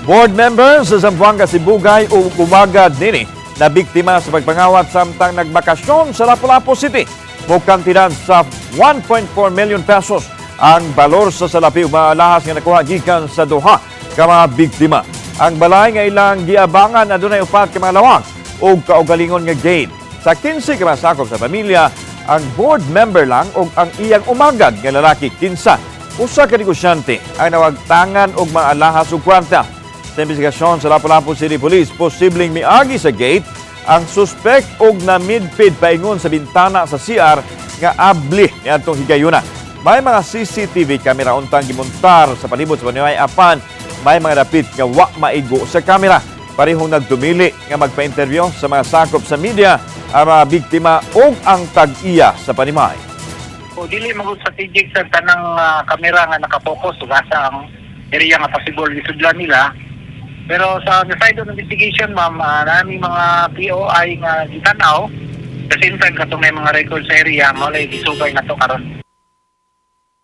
Board members sa Zamboanga Sibugay ug umagad nini na biktima sa pagpangawat samtang nagbakasyon sa Lapu-Lapu City. Mokantidad sa 1.4 million pesos ang balor sa salapi ug mga alahas nga nakuha gikan sa duha ka mga biktima. Ang balay nga ilang giabangan adunay upat ka mga lawag ug kaugalingon nga gate. Sa 15 ka mga sakop sa pamilya, ang board member lang ug ang iyang umagad nga lalaki kinsa usa ka negosyante ang nawagtangan og mga alahas ug kwarta. Sa investigasyon sa Lapu-Lapu City Police, posibleng miagi sa gate ang suspek og namidpid paingon sa bintana sa CR nga abli niadtong higayuna. May mga CCTV camera untang gimontar sa palibot sa panimay apan may mga dapit nga wa maigo sa kamera. Parehong nagtumili nga magpa-interview sa mga sakop sa media ang mga biktima ug ang tag-iya sa panimay. O dili magud strategic sa tanang kamera nga nakapokus ug asa ang area nga possible gisudlan nila. Pero sa the side of investigation, ma'am, nami mga POI nga gitan-aw. The same time, katong may mga record sa area, mao lay gisubay na to karon.